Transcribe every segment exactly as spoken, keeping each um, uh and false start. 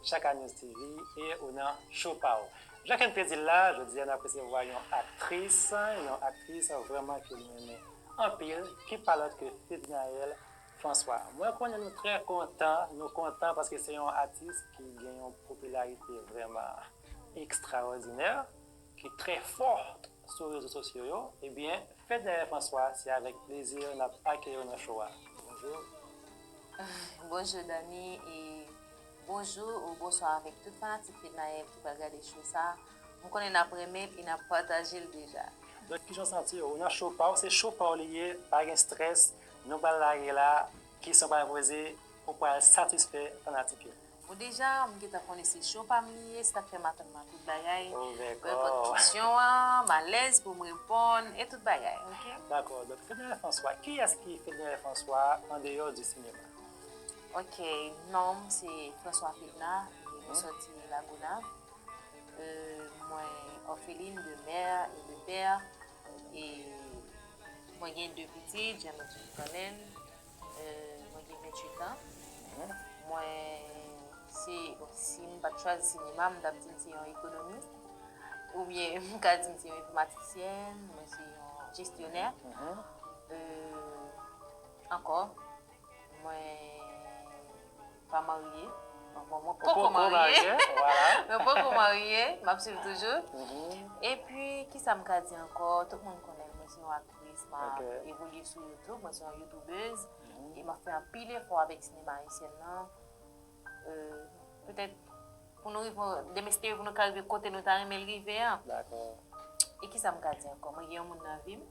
Chaka News T V e ou nan Cho Pa W. Jan ke n te di l la, jodi a n ap resevwa yon aktris, yon aktris vrèman ke nou renmen anpil, ki pa lòt ke Fednaelle François. Mwen konnen nou trè kontan, nou kontan paske se yon atis ki gen yon popilarite vrèman ekstraòdinè, ki trè fò sou rezo sosyo yo. Ebyen, Fednaelle François, se avèk plezi n ap akeyi w nan show a. Bonjou. Bonjou Dany e bonjou ou bonswa avèk tout fanatik Fednaelle ki pral gade show sa. M konnen n ap renmen l e n ap pataje l deja. Donk, kijan w santi w? Ou nan Cho Pa W, se Cho Pa W li ye, pa gen strès. Nou pral lage la, kesyon pral poze, ou pral satisfè fanatik yo. Bon, deja, m gentan konnen se cho pa m li ye, se sa k fè m atann nan tout bagay. Prepodkisyon an, m alèz pou m reponn, e tout bagay, oke? Dakò. Donk, Fednaelle François, kiyès ki Fednaelle François andeyò di sinema? Oke, non m se François Fedna, e mwen sòti Lagonav. Euh, mwen orpheline de mère et de père, e mwen gen de pitit, Jean-Mathieu Cannen, euh, mwen gen venntuit an. Mwen se, bon, si m pa t chwazi sinema, m t ap di m se yon ekonomis, oubyen m ka di m se yon enfòmatisyèn, mwen se yon jestyonè. Euh, ankò, mwen pa marye. Bon, mwen poko marye. Mwen poko marye, m ap swiv toujou. Epi, kisa m ka di ankò? Tout moun konnen m, mwen se yon aktris, m ap evolye sou YouTube, mwen se yon youtubeuse. E m ap fè anpil efò avèk sinema ayisyèn nan. Euh, petèt, pou nou rive, demen si te vle pou nou ka rive kote nou ta renmen l rive an. E kisa m ka di ankò? Mwen gen yon moun nan vi m.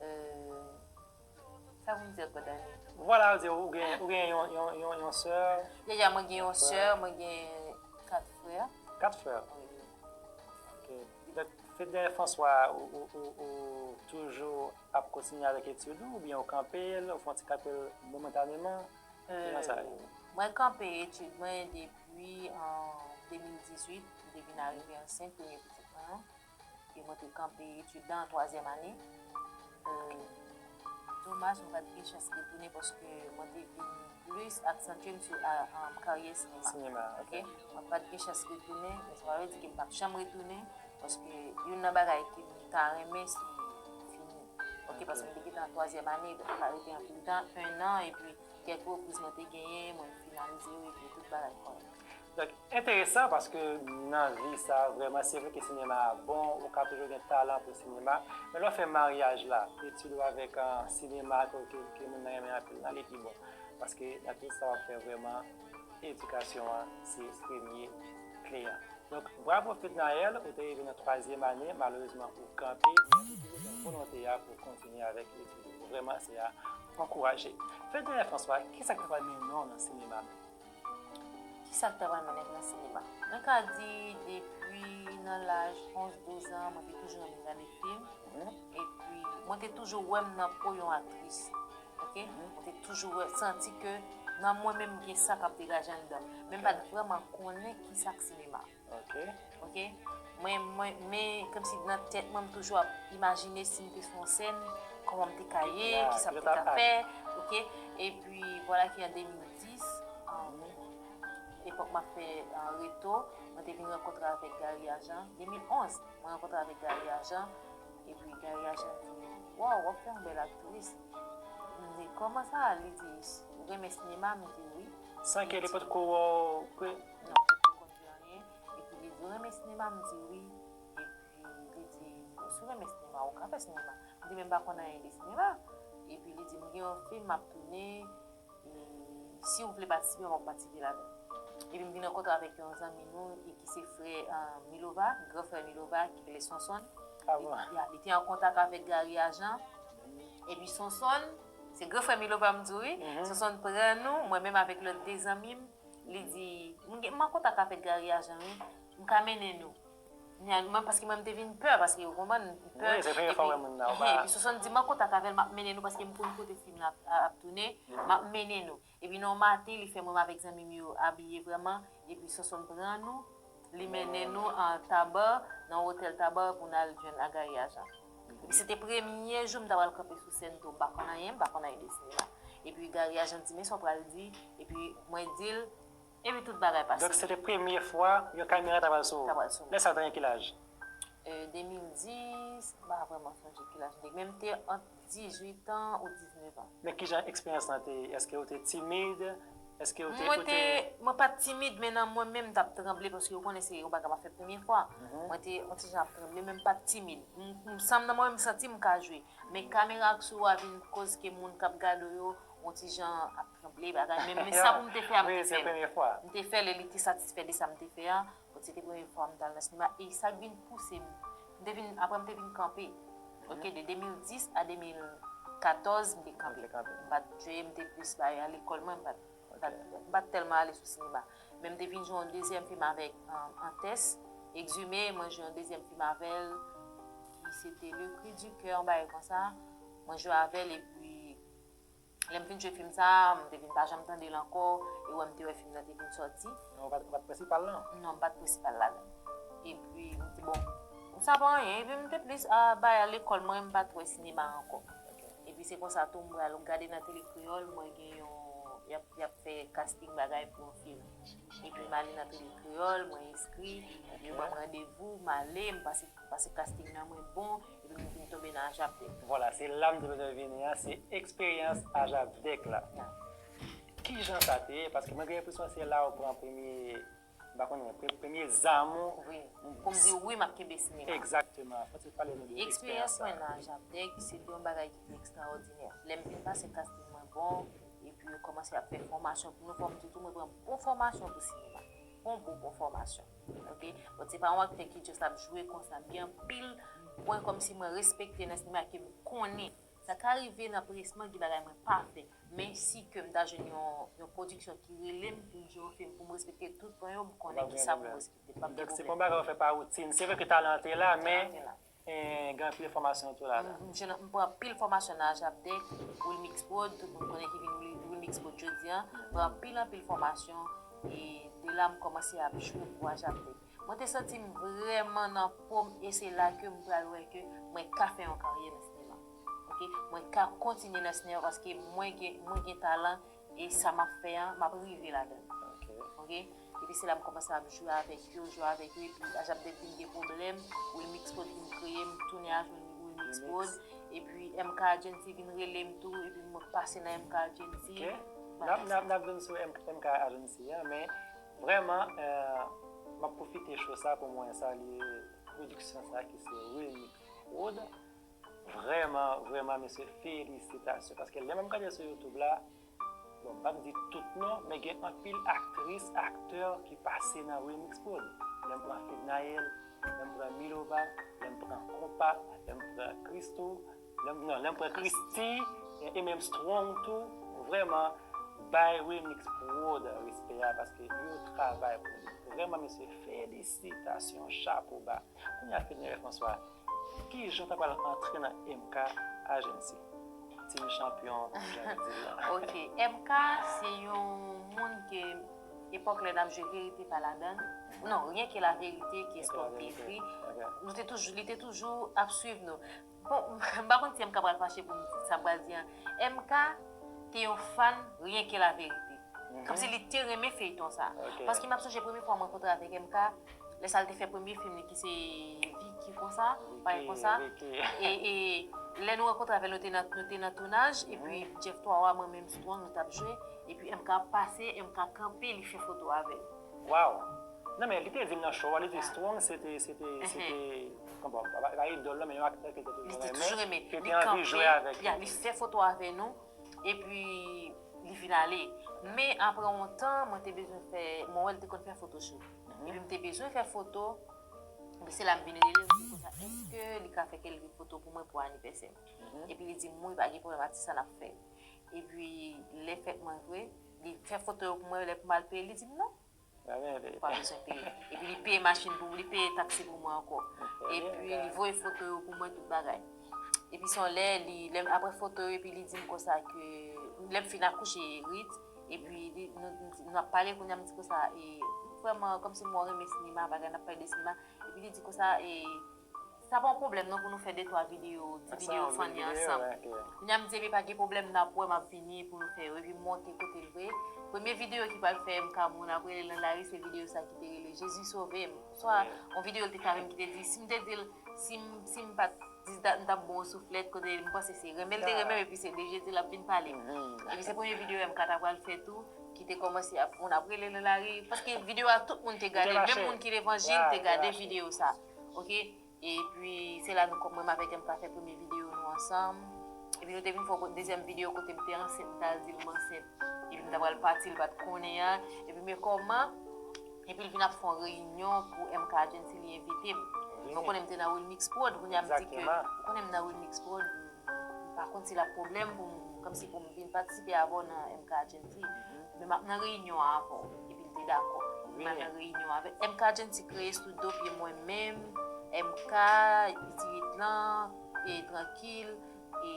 Euh, Sa pou m di ankò, Dany? Vwala, yo di ou gen, ou gen yon, yon, yon, yon sè. Deja, mwen gen yon sè, mwen gen kat frè. Kat frè? Wi. Ok. Donk, Fednaelle François, ou, ou, ou, ou toujou ap kontinye avèk etid ou, oubyen ou kanpe l, ou fè yon ti kanpe l momantaneman? Kijan sa ye? Mwen kanpe etid mwen depi an de mil dizuit, m te vin arive ansent premye pitit mwen an. E mwen te kanpe etid la an twazyèm ane. Euh, domaj, mwen pa t gen chans retounen paske mwen te vin plis aksantye m sou a, a, karyè sinema. Sinema, ok. Mwen pa t gen chans retounen, men sa pa vle di ke m p ap janm retounen, paske youn nan bagay ke m ta renmen, se fini. Ok, paske m te gentan an twazyèm ane, donk m pa rete anpil tan, en an, epi kèk repriz mwen te genyen, mwen finalize yo epi tout bagay kòrèk. Donk, enteresan paske nan vi sa, vrèman, se vre ke sinema a bon, ou ka toujou gen talan pou sinema, men lè w fè maryaj la, etid ou avèk an, sinema ke, ke, ke moun nan renmen anpil la, li pi bon. Paske nan tout sa w ap fè vrèman, edikasyon an se premye kle a. Donk, bravo Fednaelle, ou te rive nan twazyèm ane, malerezman ou kanpe, men ou toujou gen volonte a pou kontinye avèk etid ou. Vrèman, se a ankouraje. Fednaelle François, kisa k te pral mennen w nan sinema menm? Kisa k ta pral mennen m nan sinema? Mwen ka di depi nan laj onz douz an, mwen te toujou renmen gade fim. Epi, mwen te toujou wè m nan po yon aktris. Ok? Mwen te toujou wè, santi ke nan mwen menm gen sa k ap degaje anndan m. Men m pa t vrèman konnen kisa k sinema. Ok? Mwen, mwen, men kòmsi nan tèt mwen, m toujou ap imajine si m te sou yon sèn, kòman m te ka ye, kisa m te ka fè. Ok? Epi, vwala ki an de mil dis, epòk m ap fè, euh, Reto, mwen te vin rankontre avèk Gary Agent, de mil onz, mwen rankontre avèk Gary Agent, epi Gary Agent di, "Waw, w ap fè yon bèl aktris." M di, "Kòman sa?" Li di, "Ou renmen sinema?" M di, "Wi." San ke li potko wè w pre? Non, li potko konn di anyen. Epi li di, "Ou renmen sinema?" M di, "Wi." Epi li di, "Si w renmen sinema, ou ka fè sinema." M di, "Men m pa konn anyen de sinema." Epi li di, "M gen yon fim m ap tounen, e si w vle patisipe, w ap patisipe ladan." Epi m vin rankontre avèk yon zanmi nou, e ki se frè, euh, Milova, gran frè Milova, ki rele Sonson. Li, ya, li te an kontak avèk Gary Agent. Epi Sonson, se gran frè Milova m di w, wi. Sonson pran nou, mwen menm avèk lòt de zanmi m, li di, "M gen, m an kontak avèk Gary Agent, wi. M ka mennen nou." Mwen, paske mwen, m te vin pè, paske, ou konprann, m pè. Wi, se premye fwa w wè moun nan, ou pa. Epi Sonson di, "M an kontak avè l, m ap mennen nou, paske m konn kote fim nan ap, ap tounen, m ap mennen nou." Epi nan yon maten, li fè mwen avèk zanmi m yo abiye vrèman, epi Sonson pran nou, li mennen nou an Taba, nan otèl Taba pou n al jwenn a Gary Agent. Epi se te premye jou m ta pral kanpe sou sèn tou, m pa konn anyen, m pa konn anyen de sinema. Epi Gary Agent di, "Men sa w pral di?" Epi mwen di l, Epi tout bagay pase. Donk, se te premye fwa yon kamera ta pral sou ou. Ta pral sou mwen. Lè sa a, w te gen ki laj? Euh, de mil dis, m pa vrèman sonje ki laj m te gen, men m te ant dizuit an ou diznèf an. Men kijan eksperyans lan te ye? Èske w te timid? Èske w te. Mwen te, mwen pa t timid, men nan mwen menm, m t ap tranble, paske w konnen se yon bagay m ap fè premye fwa. Mwen te yon ti jan ap tranble, men m pa t timid. M, m sanm nan mwen, m santi m ka jwe. Men kamera k sou ou a vin koz ke moun k ap gade w yo, yon ti jan ap tranble, bagay. Men, men sa pou m te fè a, m te fè l. M te fè l, e li te satisfè de sa m te fè a. Bon, se te premye fwa m t al nan sinema. E sa k vin pouse m, m te vin, apre m te vin kanpe. Ok, de de mil dis a de mil katòz, m te kanpe. M pa t jwe, m te plis bay a lekòl mwen, m pa t, m pa t, m pa t tèlman ale sou sinema. Men m te vin jwe yon dezyèm fim avèk, um, Antès Exumé, mwen jwe yon dezyèm fim avè l, ki se te Le Cri du Cœur, yon bagay konsa. Mwen jwe avè l, epi lè m fin jwe fim sa a, m te vin pa janm tande l ankò, e wè m te wè fim nan te vin sòti. Non, ou pa t, ou pa t prensipal lan? Non, m pa t prensipal ladan. Epi, m te, bon, sa pa anyen, epi m te plis a bay a lekòl mwen, m pa t wè sinema ankò. Epi se konsa tou, m pral gade nan Tele Kreyòl, mwen gen yon, y ap, y ap fè casting bagay pou yon fim. Epi m ale nan Tele Kreyòl, mwen enskri, yo ban m randevou, m ale, m pase, pase casting nan mwen bon, epi m vin tonbe nan Ajapdèk. Vwala, se la m te bezwen vini an, se eksperyans Ajapdèk la. Kijan sa te ye? Paske mwen gen enpresyon se la ou pran premye, m pa konnen, pre-, premye zam ou. Wi, pou m di wi, m ap kenbe sinema. Egzakteman. Fò w pale nou de eksperyans sa. Eksperyans mwen nan Ajapdèk, se te yon bagay ki te ekstraòdinè. Lè m fin pase casting mwen bon, epi yo kòmanse ap fè fòmasyon pou nou, fò m di tou, mwen pran bon fòmasyon pou sinema. Bon, bon, bon fòmasyon. Ok? Bon, se pa yon aktè ki just ap jwe konsa, m gen anpil pwen kòmsi mwen respekte nan sinema ke m konnen. Sa ka rive nan prensman gen bagay mwen pa fè, men si ke m ta jwenn yon, yon pwodiksyon ki rele m pou m jwe yon fim, pou m respekte tout pwen yo, m konnen kisa pou m respekte, m p ap gen pwoblèm. Donk, se pa yon bagay ou fè pa woutin. Se vre ke talan an te la, men, eh, gen anpil fòmasyon tou ladan. M, m jwenn, m pran anpil fòmasyon nan Ajapdèk, Wilmix Prod, tout moun konnen ki vin Wil-, Wilmix Prod jodi a. M pran anpil, anpil fòmasyon, e de la m kòmanse ap jwe pou Ajapdèk. Mwen te santi m vrèman nan po m, e se la ke m pral wè ke mwen ka fè yon karyè nan sinema. Ok? Mwen ka kontinye nan sinema paske mwen gen, mwen gen talan, e sa m ap fè an, m ap rive ladan l. Ok? Epi se la m kòmanse ap jwe avèk yo, jwe avèk yo, epi Ajapdèk vin gen pwoblèm, Wilmix Prod vin kreye m, tounen al jwenn Wilmix Prod, epi M K Agency vin rele m tou, epi mwen pase nan M K Agency. Ok. N ap, n ap, n ap vin sou M K Agency an, men vrèman, eh, m ap pwofite cho sa pou mwen salye pwodiksyon sa ki se Wilmix Prod. Vrèman, vrèman, mesye, felisitasyon. Paske lè m ap gade sou YouTube la, bon, m p ap di tout non, men gen anpil aktris, aktè ki pase nan Wilmix Prod. Lè m pran Fednaelle, lè m pran Milova, lè m pran Konpa, lè m pran Christoo, lè m, non, lè m pran Christy, e, e menm Strong tou, vrèman, bay Wilmix Prod respè a, paske yo travay pou li. Vrèman, mesye, felisitasyon, chapo ba. Kounye a, Fednaelle François, kijan w ta pral antre nan M K Agency? Team chanpyon, jan yo di l lan. Ok, M K se yon moun ke epòk lè n ap jwe Verite pa ladan l. Non, Rien que la vérité, ki Espòm te ekri. Nou te toujou, li te toujou ap swiv nou. Bon, m pa konn si M K pral fache pou m di sa m pral di an. M K te yon fan Rien que la vérité. Kòmsi li te renmen feyton sa. Paske m ap sonje premye fwa mwen rankontre avèk M K, lè sa l te fè premye fim li ki se Vicky konsa, bagay konsa. E, e lè nou rankontre avè l, nou te nan, nou te nan tounaj, epi Jeff Twawa, mwen menm Strong, nou t ap jwe, epi M K ap pase, M K kanpe, li fè foto avè l. Waw! Non, men li te di m nan show a, li di Strong se te, se te, se te, bon, pa, pa idòl lan, men yon aktè ke l te toujou renmen, ke l te anvi jwe avèk li. Li fè foto avè nou, epi li vin ale. Men apre yon tan, mwen te bezwen fè, mwen wè l te konn fè foto sou. Epi m te bezwen fè foto, epi se la m vin rele l, m di konsa, èske li ka fè kèlke foto pou mwen pou anivèsè m? Epi li di m, wi, pa gen pwoblèm, atis sa n ap fè l. Epi lè fèt mwen vre, li fè foto yo pou mwen, lè pou m al peye l, li di m non. Ou pa bezwen peye. Epi li peye machin pou mwen, li peye taksi pou mwen ankò. Epi li voye foto yo pou mwen, tout bagay. Epi se yon lè, li, lè, apre foto yo, epi li di m konsa ke, lè m fin akouche Rit, epi li, nou, nou ap pale kounye a, m di konsa, e, vrèman, kòmsi m wè w renmen sinema, bagay, n ap pale de sinema, epi li di konsa, e, Sa pa yon pwoblèm non pou nou fè de twa videyo, ti videyo funny ansanm. Kounye a m di epi pa gen pwoblèm, n ap wè, m ap vini pou nou fè yo. Epi m monte kote l vre. Premye videyo ki pral fè M K moun ap rele nan lari, se videyo sa ki te rele Jezi sove m. Swa yon videyo l te fè avè m ki te di, si m te di l, si m, si m pa t di dat, m t ap bon yon souflèt, kote m panse se renmen l te renmen m, epi se de Jezi l ap vin pale m. Epi se premye videyo M K ta pral fè tou, ki te kòmanse ap, moun ap rele nan lari. Paske videyo a tout moun te gade, menm moun ki levanjil te gade videyo sa. Oke? Epi se la nou kòm mwen avèk M K fè premye videyo nou ansanm. Epi nou te vin fè yon dezyèm videyo kote m te ansent, m t al di l m ansent. Epi m ta pral pati, l pa t konnen an. Epi men kòman, epi l vin ap fè yon reyinyon pou M K Agency, li envite m. Mwen konnen m te nan Wilmix Prod, kounye a m di ke, ou konnen m nan Wilmix Prod, m pa konn si l ap pwoblèm pou m, kòmsi pou m vin patisipe avè w nan M K Agency. Men m ap nan reyinyon an avè w. Epi l te dakò. M al nan reyinyon avè M K Agency kreye sou do pye mwen menm, M K, Itirit lan, e Trankil, e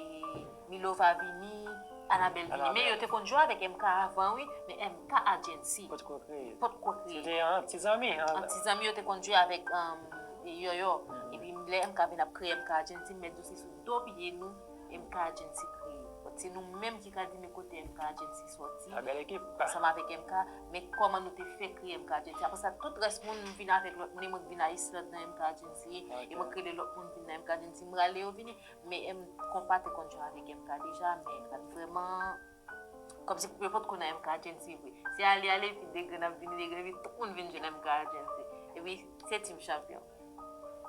Milova vini, Anabel vini. Men yo te konn jwe avèk M K avan, wi, men M K Agency. Potko kreye. Potko kreye. Se te an ti zanmi. An ti zanmi, yo te konn jwe avèk, um, Yoyo. Epi lè M K vin ap kreye M K Agency, m mèt di w se sou do pye nou M K Agency kreye. Donk se nou menm ki ka di men kote M K Agency sòti. Sa bèl ekip. Ansanm avèk M K, men kòman nou te fè kreye M K Agency. Apre sa, tout rès moun, m vin avèk lòt moun, e mwen k vin a Islande nan M K Agency, e mwen k rele lòt moun vin nan M K Agency, m rale yo vini. Men M, konpa te konn jwe avèk M K deja, men m pa t vrèman, kòmsi yo potko nan M K Agency vre. Se ale, ale, epi de grenn ap vini, de grenn, epi tout moun vin jwenn M K Agency. Epi se Team Champion.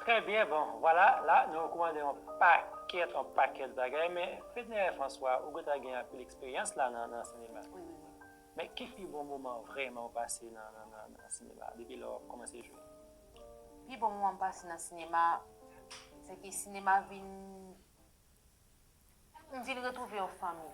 Trè byen, bon, vwala, la, nou rekomande yon pakèt, yon pakèt bagay, men Fednaelle François, ou gentan gen anpil eksperyans la nan, nan sinema. Wi, wi, wi. Men ki pi bon moman vrèman ou pase nan, nan, nan, nan sinema, depi lè w ap kòmanse jwe? Pi bon moman m pase nan sinema, se ke sinema vin, m vin retwouve yon fanmi.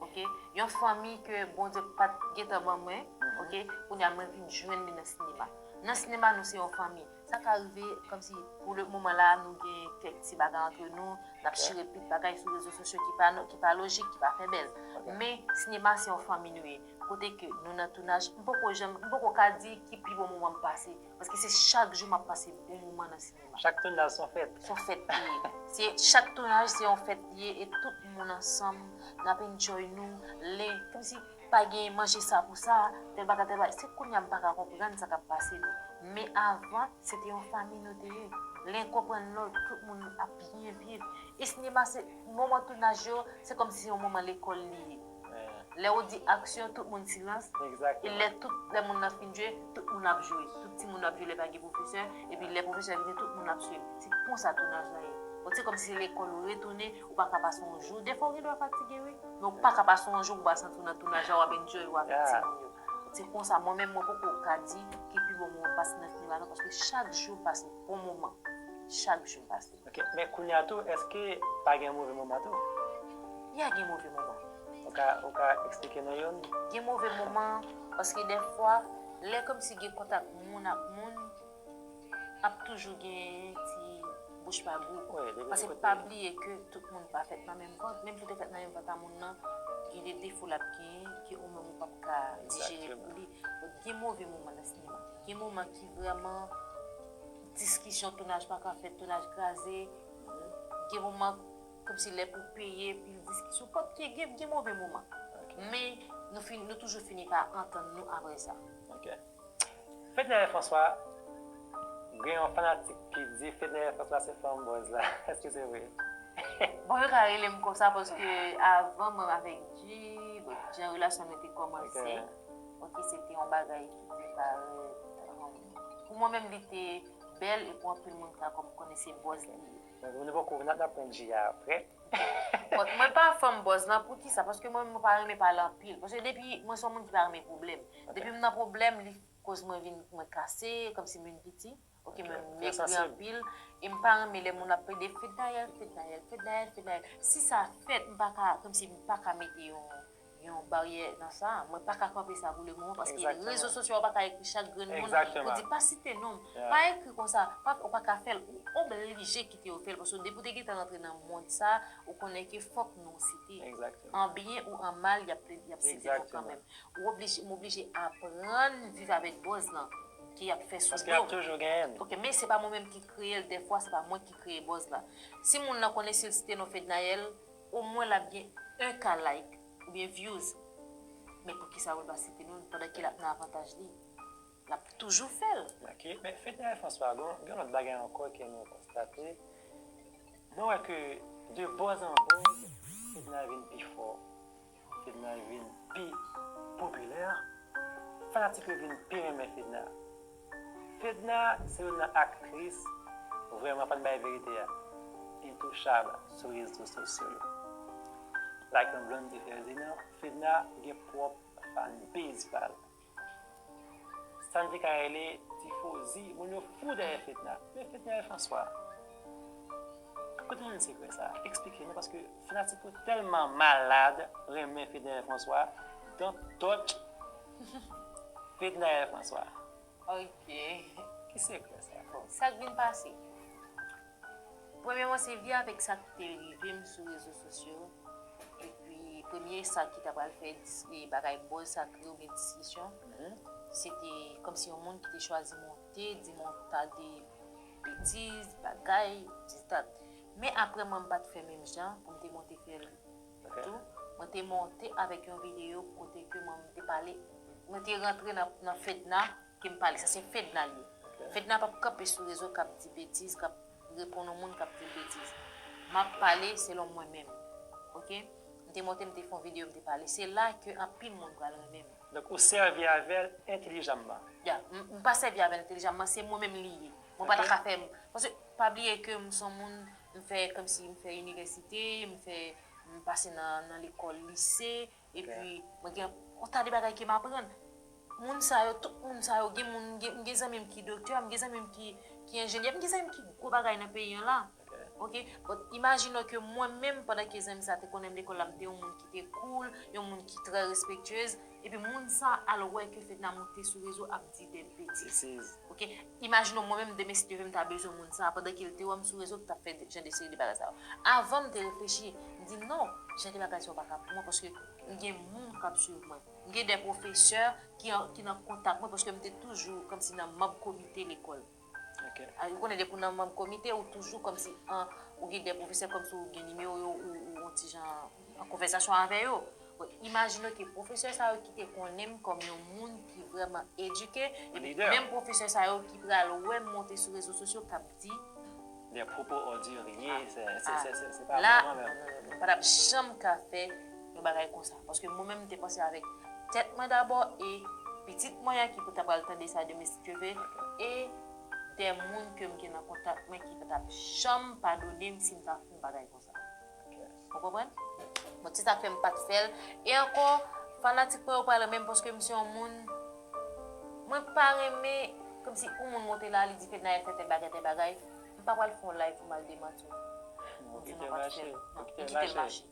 Oke? Yon fanmi ke Bondye pa t gentan ban mwen. Oke? Kounye a mwen vin jwenn li nan sinema. Nan sinema, nou se yon fanmi. Sa ka rive, kòmsi, pou le moman la, nou gen kèk ti bagay antre nou, n ap chire pit bagay sou rezo sosyo ki pa no-, ki pa lojik, ki pa fè bèl. Men, sinema se yon fanmi nou ye. Kote ke nou nan tounaj, m poko janm, m poko ka di ki pi bon moman m pase. Paske se chak jou m ap pase bon moman nan sinema. Chak tounaj se yon fèt. Se yon fèt li ye. Se, chak tounaj se yon fèt li ye e tout moun ansanm, n ap enjoy nou. Lè, kòmsi pa gen manje sa pou sa, tèl bagay, tèl bagay. Se kounye a m pa ka konprann sa k ap pase nou. Men avan, se te yon fanmi nou te ye. Len konprann lòt, tout moun ap byen viv. E sinema se, moman tounaj yo, se kòmsi se yon moman lekòl li ye. Lè ou di aksyon, tout moun silans. E lè tout, lè moun nan fin jwe, tout moun ap jwe. Tout timoun ap jwe lè pa gen pwofesè. Epi lè pwofesè vini, tout moun ap swiv. Se konsa tounaj la ye. Bon, se kòmsi se lekòl ou retounen, ou pa ka pase yon jou. Defwa ou gen dwa fatige, wi. Men ou pa ka pase yon jou pou w pa santi w nan tounaj la, w ap enjoy, w avèk timoun yo. Se konsa, mwen menm, mwen poko ka di ki pi bon moman m pase nan sinema non, paske chak jou m pase bon moman. Chak jou m pase. Ok, men kounye a tou, èske pa gen move moman tou? Ya, gen move moman. Ou ka, ou ka eksplike nou youn? Gen move moman, paske dèfwa, lè kòmsi gen kontak moun ak moun, ap toujou gen ti bouch pa gou. Paske pa bliye ke tout moun pa fèt nan menm vant. Menm si w te fèt nan menm vant a moun nan, gen de defo l ap genyen ke ou menm ou p ap ka dijere pou li. Donk, gen move moman nan sinema. Gen moman ki vrèman diskisyon, tounaj pa ka fèt, tounaj kraze. Gen moman kòmsi lè pou peye, pil diskisyon. Kòm gen, gen, gen move moman. Men, nou fini, nou toujou fini pa antann nou apre sa. Ok. Fednaelle François, gen yon fanatik ki di Fednaelle François se fanm bòz la. Èske se vre? Bon, yo ka rele m konsa paske avan mwen avèk G, bon, jan relasyon nou te kòmanse, ok, se te yon bagay ki te parèt, um, pou mwen menm, li te bèl e pou anpil moun ka kòm konnen se bòz li ye. Donk, nou poko, n ap, n ap pran G a apre. Bon, mwen pa fanm bòz lan, poukisa? Paske mwen, mwen pa renmen pale anpil. Paske depi, mwen se yon moun ki pa renmen pwoblèm. Depi m nan pwoblèm, li koz mwen vin, mwen kase, kòmsi m vin piti. Ok, mwen m egri anpil. E m pa renmen lè moun ap plede Fednaelle, Fednaelle, Fednaelle, Fednaelle. Si sa fèt, m pa ka, kòmsi m pa ka mete yon, yon baryè nan sa. Mwen pa ka kanpe sa pou le moman, paske rezo sosyo a, ou pa ka ekri chak grenn moun pou di pa site non m. Pa ekri konsa, pa, ou pa ka fè l. Ou oblije kite yo fè l, paske depi w te gentan rantre nan mond sa, ou konnen ke fòk non w site. An byen ou an mal, y ap, y ap site non w kanmenm. Ou oblije, m oblije aprann viv avèk bòz lan. ke y ap fè sou do. Paske y ap toujou genyen l. Ok, men se pa mwen menm ki kreye l, dèfwa se pa mwen ki kreye buzz la. Si moun nan konnen si l site non Fednaelle, omwen l ap gen yon ka like oubyen views. Men poukisa pou l pa site non l pandan ke l ap nan avantaj li? L ap toujou fè l. Ok, men Fednaelle François, gen, gen lòt bagay ankò ke nou konstate. Mwen wè ke de buzz an buzz, Fednaelle vin pi fò. Fednaelle vin pi popilè. Fanatik yo vin pi renmen Fednaelle. Fednaelle se youn nan aktris vrèman pa t bay verite a. Entouchab sou rezo sosyo yo. Like yon Blondedy te fè di non, Fednaelle gen pwòp fanbase pa l. Sa n te ka rele tifozi, moun yo fou dèyè Fednaelle. Men Fednaelle François, kote w jwenn sekrè sa? Eksplike nou, paske fanatik yo tèlman malad, renmen Fednaelle François, don't touch Fednaelle François. Ok. Ki sekrè sa? Sa k vin pase? Premyèman, se vye avèk sa ki te rive m sou rezo sosyo. Epi, premye sa ki ta pral fè dis- e bagay buzz sa kreye oubyen diskisyon, se te kòmsi yon moun ki te chwazi monte, di m yon ta de betiz, bagay, ditat. Men apre, mwen, m pa t fè menm jan pou m te monte fè l tou. Mwen te monte avèk yon videyo kote ke mwen, m te pale, mwen te rantre nan, nan Fedna, ke m pale. Sa se Fedna l ye. Fedna p ap kanpe sou rezo k ap di betiz, k ap reponn yon moun k ap di l betiz. M ap pale selon mwen menm. Ok? M te monte, m te fè yon videyo, m te pale. Se la ke anpil moun pral renmen m. Donk, ou sèvi avè l entèlijamman. Ya, m, m pa sèvi avè l entèlijamman, se mwen menm li ye. Mwen pa ta ka fè m. Paske, pa bliye ke m se yon moun, m fè kòmsi m fè inivèsite, m fè, m pase nan, nan lekòl lise, epi mwen gen yon ta de bagay ke m aprann. Moun sa yo, tout moun sa yo, gen moun, gen, m gen zanmi m ki doktè, m gen zanmi m ki, ki enjenyè, m gen zanmi m ki gwo bagay nan peyi an la. Ok? But imajine w ke mwen menm, pandan ke zanmi sa te konnen m lekòl la, m te yon moun ki te cool, yon moun ki trè respektyez, epi moun sa al wè ke Fedna monte sou rezo ap di de betiz. Ok? Imajine w mwen menm, demen si Dye vle, m ta bezwen moun sa, pandan ke l te wè m sou rezo, m t ap fè de, jan de seri de bagay sa yo. Avan, m te reflechi, m di non, jan de bagay sa yo pa ka pou mwen, paske m gen moun k ap swiv mwen. M gen de pwofesè ki, ki nan kontak mwen, paske m te toujou kòmsi nan manm komite lekòl. Ok. A, ou konnen depi w nan manm komite, ou toujou kòmsi an, ou gen de pwofesè kòmsi ou gen nimewo yo, ou, ou yon ti jan an konvèsasyon avè yo. Bon, imajine ke pwofesè sa yo ki te konnen m kòm yon moun ki vrèman edike, epi menm pwofesè sa yo ki pral wè m monte sou rezo sosyo k ap di de pwopo òdirye, se, se, se, se, se pa bon kanmenm. La, non, non, non, non, m pa t ap janm ka fè yon bagay konsa. Paske mwen menm, m te panse avèk tèt mwen dabò e pitit mwen an ki pou ta pral tande sa demen si Dye vle, e de moun ke m gen nan kontak mwen ki pa t ap janm padone m si m ta fè yon bagay konsa. Ou konprann? Bon, se sa k fè m pa t fè l. E ankò, fanatik mwen yo pral renmen m paske m se yon moun, mwen pa renmen, kòmsi yon moun monte la, li di Fednaelle fè tèl bagay, tèl bagay. M pa pral fè yon live pou m al demanti w. Pou m di non, pa t fè l. Non, m kite l mache.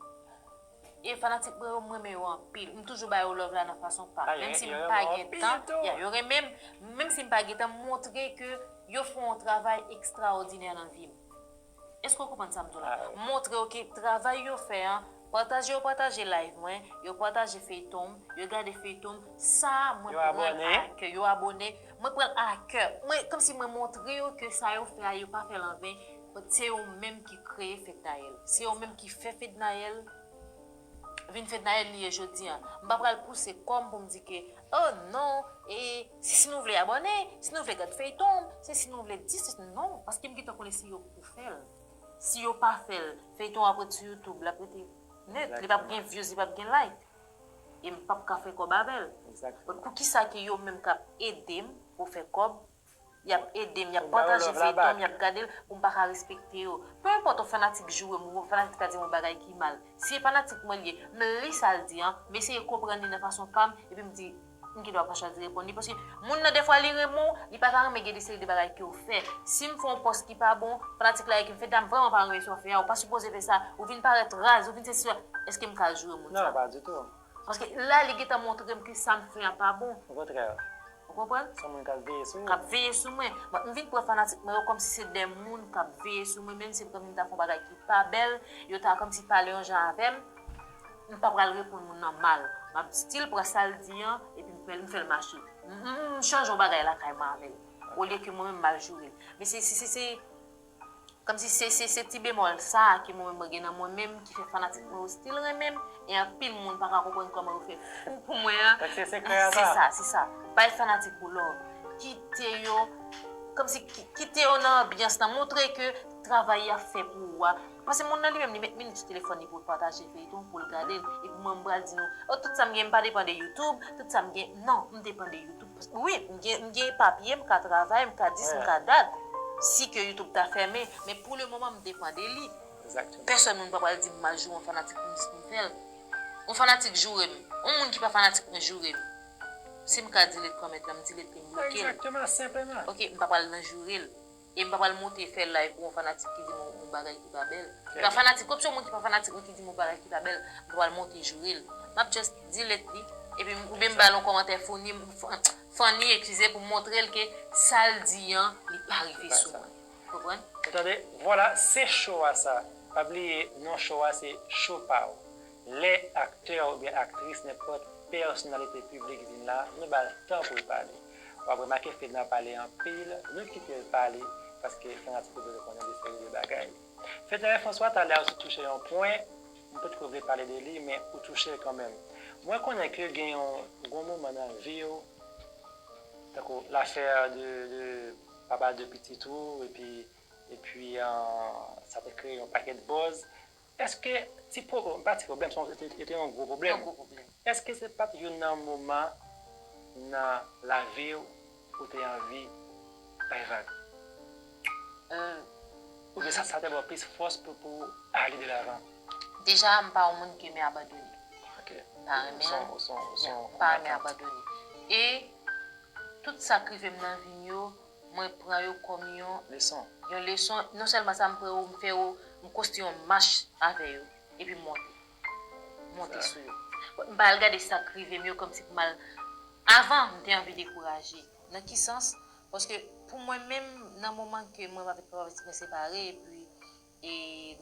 E fanatik mwen yo, m renmen yo anpil. M toujou ba yo love la nan fason pa m. Menm si m pa gen tan, ya, yo renmen m. Menm si m pa gen tan, m montre ke yo fè yon travay ekstraòdinè nan vi m. Èske w konprann sa m di w la? Montre yo ke travay yo fè an, pataje yo pataje live mwen, yo pataje feyton m, yo gade feyton m, sa mwen pran a kè, yo abòne, mwen pran l a kè. Mwen, kòmsi mwen montre yo ke sa yo fè a, yo pa fè l anven, se yo menm ki kreye Fednaelle. Se yo menm ki fè Fednaelle vin Fednaelle li ye jodi an. M pa pral pouse kò m pou m di ke, oh non, e si, si nou vle abòne, si nou vle gad feyton m, se si nou vle di, se non, paske m gentan konnen si yo pou fè l. Si yo pa fè l, feyton ap ret sou YouTube, l ap rete nèt, li p ap gen views, li p ap gen like. E m p ap ka fè kòb avè l. But poukisa ke yo menm k ap ede m pou fè kòb, y ap ede m, y ap pataje feyton m, y ap gade l, pou m pa ka respekte yo? Pe enpòt yon fanatik joure m, ou yon fanatik ta di m yon bagay ki mal. Si e fanatik mwen li ye, m li sa l di an, m eseye konprann li nan fason pa m, epi m di, m gen dwa pa chwazi reponn li. Paske moun nan, dèfwa, li renmen w, li pa ta renmen gen de seri de bagay ke w fè. Si m fè yon pòs ki pa bon, fanatik la di m, Fedna, m vrèman pa renmen sa w fè a, ou pa sipoze fè sa, ou vin parèt raz, ou vin sesi, sela. Èske m ka joure moun sa? Non, pa ditou. Paske la, li gentan montre m ke sa m fè a pa bon. Okontrè. Ou konprann? Se yon moun k ap veye sou ou. K ap veye sou mwen. Bon, m vin pran fanatik mwen yo kòmsi se de moun k ap veye sou mwen, menm si m ta fè yon bagay ki pa bèl, yo ta kòmsi pale yon jan avè m, m pa pral reponn moun nan mal. M ap still pran sa l di an, epi m fè l, m fè l mache. M, m chanje yon bagay lakay mwen avè l. Olye ke mwen menm m al joure l. Men se, se, se, se, kòmsi se, se, se ti bemòl sa a ke mwen menm mwen gen nan mwen menm ki fè fanatik mwen yo still renmen m. E anpil moun pa ka konprann kòman yo fè fou pou mwen an. Donk se sekrè a se sa. Se sa, se sa. Bay fanatik ou love. Kite yo, kòmsi ki- kite yo nan anbyans lan. Montre ke travay y ap fè pou ou a. Paske moun nan li menm, li met minit sou telefòn li pou l pataje feyton, pou l gade l. Epi mwen, m pral di nou, oh, tout sa m gen, m pa depann de YouTube, tout sa m gen, non, m depann de YouTube. Wi, m gen, m gen papye, m ka travay, m ka dis, m ka dat. Si ke YouTube ta fèmen, men pou le moman, m depann de li. Pèsòn moun pa pral di m m al joure yon fanatik pou m jis pou m fè l. Yon fanatik joure m. Yon moun ki pa fanatik mwen joure m. Si m ka delete comment lan, m delete li, m bloke l. Egzakteman, senpleman. Ok, m pa pral nan joure l. E m pa pral monte fè live pou yon fanatik ki di m yon bagay ki pa bèl. Li pa fanatik, kòmsi yon moun ki pa fanatik mwen ki di m yon bagay ki pa bèl, m pa pral monte joure l. M ap just delete li. Epi m, oubyen m ba l yon kòmantè funny, funny, eskize, pou m montre l ke sa l di an, li pa rive sou mwen. Konprann? Ou tande? Vwala, se cho a sa. Pa bliye, non cho a se Cho Pa W. Lè aktè oubyen aktris, nenpòt pèsonalite piblik vin la, nou ba l tan pou l pale. W ap remake Fedna pale anpil, nou kite l pale, paske fanatik yo bezwen konnen de seri de bagay. Fedna François, talè a ou te touche yon pwen, m potko vle pale de li, men ou touche l kanmenm. Mwen konnen ke gen yon gwo moman nan vi w, tankou lafè de, de papa de pitit ou, epi, epi, euh, sa te kreye yon pakèt buzz. Èske ti pwoblèm, pa ti pwoblèm, se yon- se te- se te yon gwo pwoblèm. Yon gwo pwoblèm. Èske se pa t youn nan moman nan lavi w ou te anvi bay vag? Euh, Oubyen sa, sa te ba w plis fòs pou, pou w ale de lavan? Deja, m pa yon moun ke m abandone. Ok. M pa renmen, m pa renmen abandone. E tout sa k rive m nan vi m yo, mwen pran yo kòm yon leson. Yon leson. Non sèlman sa, m pran yo, m fè yo, m konstwi yon mach avè yo. Epi m monte. Monte sou yo. M pa al gade sa k rive m yo kòmsi pou m al. Avan, m te anvi dekouraje. Nan ki sans? Paske pou mwen menm, nan moman ke mwen avèk papa pitit mwen separe, epi e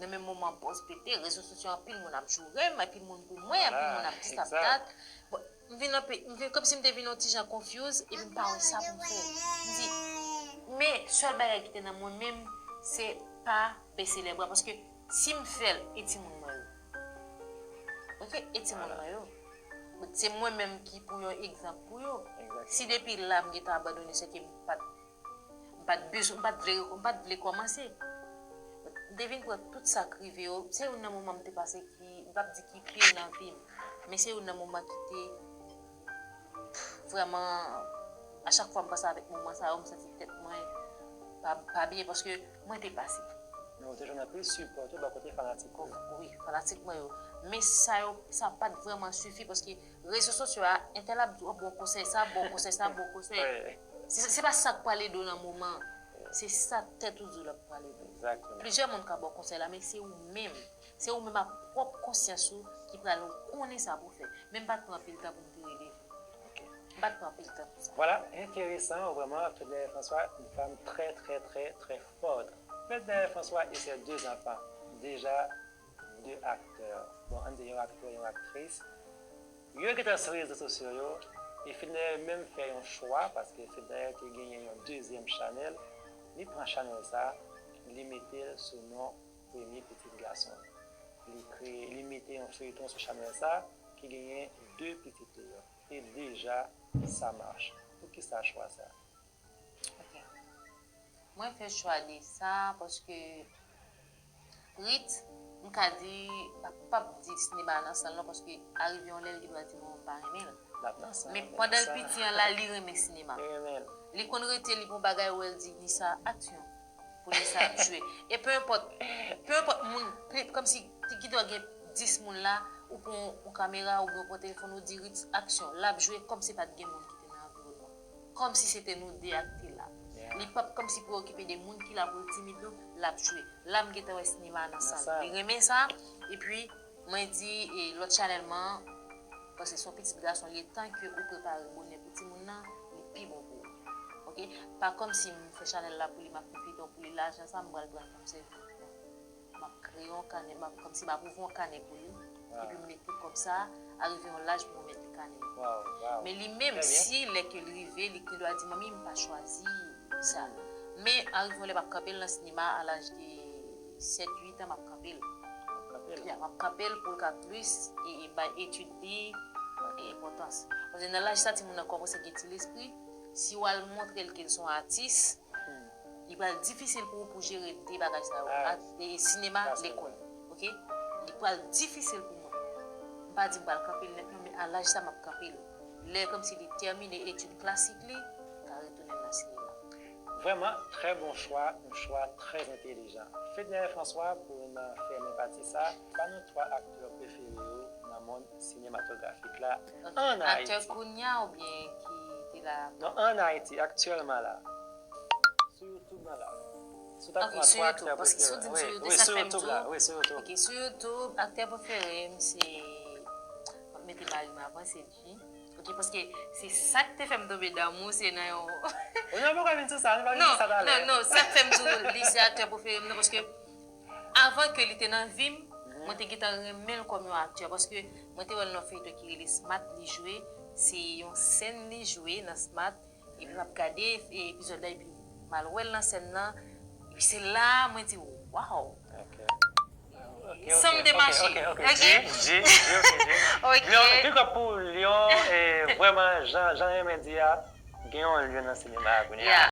nan menm moman buzz pete, rezo sosyo anpil moun ap joure m, anpil moun pou mwen, anpil moun ap dis, ap dat. Bon, m vin anpe, m vin, kòmsi m te vin yon ti jan confuse, epi m pa wè sa pou m fè. M di, men sèl bagay ki te nan mwen menm, se pa bese lè bra, paske si m fè l, e timoun mwen yo? Ok, e timoun mwen yo? Se mwen menm ki pou yon egzanp pou yo. Si depi la m gentan abandone, se ke m pa t M pa t bezwen, m pa t vle, m pa t vle kòmanse. M te vin pran tout sa k rive yo. Se youn nan moman m te pase ki, m p ap di ki pi nan vi m, men se youn nan moman ki te, pff, vrèman, a chak fwa m panse avèk moman sa yo, m santi tèt mwen pa, pa byen, paske mwen te pase. Men ou te jwenn anpil sipò tou bò kote fanatik ou yo. Wi, fanatik mwen yo. Men sa yo, sa pa t vrèman sifi, paske rezo sosyo a, entèl ap di w bon konsèy, sa bon konsèy, sa bon konsèy. Se, se pa sa k pral ede w nan moman an. Se sa tèt ou di w l ap pral ede w. Plizyè moun ka ba w konsèy la, men se ou menm. Se ou menm ak pwòp konsyans ou ki pral konnen sa pou w fè. Men m pa t pran anpil tan pou m te rele. M pa t pran anpil tan pou sa. Voilà, intéressant, vraiment, Fednaelle François, une femme très, très, très, très forte. Fednaelle François et ses deux enfants, déjà deux acteurs. Bon, ann di yon aktè, yon aktris. Yo gentan sou rezo sosyo yo, e Fednaelle menm fè yon chwa, paske Fednaelle te genyen yon dezyèm chanèl. Li pran chanèl sa, li mete l sou non premye pitit gason l. Li kreye, li mete yon feyton sou chanèl sa, ki genyen de pitit li yo. E deja, sa mache. Poukisa chwa sa? Ok. Mwen fè chwa de sa paske Ritz, m ka di, m p ap di sinema a nan san l non, paske arive yon lè, li va di mwen m pa renmen l. Men pandan l piti an la, li renmen sinema. Li konn rete, li gon bagay, ou wè l di, Nisa, aksyon. Pou Nisa ap jwe. E pe enpòt, pe enpòt moun, pe, kòmsi, ki dwe gen dis moun la, ou pran yon kamera, ou pran telefòn, ou di, Ritz, aksyon. L ap jwe kòmsi pa t gen moun ki te nan anviwònman. Kòmsi se te nou de ak te la. Li p ap kòmsi preokipe de moun ki la pou l timid non, l ap jwe. La m gentan wè sinema a nan sal. Li renmen sa. Epi, mwen di, e, lòt chanèl mwen an, paske se yon pitit gason li ye, tan ke ou prepare bonè pou timoun nan, li pi bon pou ou. Ok? Pa kòmsi m fè chanèl la pou li, m ap fè feyton pou li, lajan sa m pral pran l pou m sèvi. Non. M ap kreye yon kanè, m ap, kòmsi m ap ouvri yon kanè pou li. Epi m met tout kòb sa, arive yon laj pou mwen met li kanè. Men li menm, si lè ke l rive, li gen dwa di, "Manmi, m pa chwazi sa." Men arive yon lè m ap kanpe l nan sinema a laj de sèt uit an, m ap kanpe l. Ya, m ap kanpe l pou l ka plis e, e bay etid li e enpòtans. Paske nan laj sa, timoun nan kòmanse gen ti lespri. Si w al montre l ke l se yon atis, li pral difisil pou ou pou jere de bagay sa yo. Ak, e, sinema, lekòl. Oke? Li pral difisil pou mwen. M pa di m pral kanpe l nèt, non, men a laj sa, m ap kanpe l. Lè kòmsi li tèmine etid klasik li, ka retounen nan sinema. Vraiment, très bon choix, un choix très intelligent. Fedner François, pou n fèmen pati sa, ba nou twa aktè prefere w nan mond sinematografik la an Ayiti. Aktè kounye a oubyen ki te la? Non, an Ayiti, aktyèlman la. Sou YouTube nan la. Si w ta pran twa aktè prefere w. Wi, sou YouTube la. Wi, sou YouTube. Ok, sou YouTube, aktè prefere m se, m ap mete mari m avan, se G. Ok, paske se sa k te fè m tonbe damou, se nan yon... Ou nan poko vin sou sa, nou pa vin sou sa talè. Non, non, sa k fè m di w li se aktè prefere m nan, paske avan ke li te nan vi m, mwen te gentan renmen l kòm yon aktè, paske mwen te wè l nan feyton ki rele Smat, li jwe, se yon sèn li jwe nan Smat, epi m ap gade epizòd la, epi m al wè l nan sèn nan, epi se la mwen di, waw! San m te mache. Ok. G, G, G, ok, G. Lion, big up pou Lion, e vrèman, jan, jan Renmen di a, gen yon Lion nan sinema a kounye a.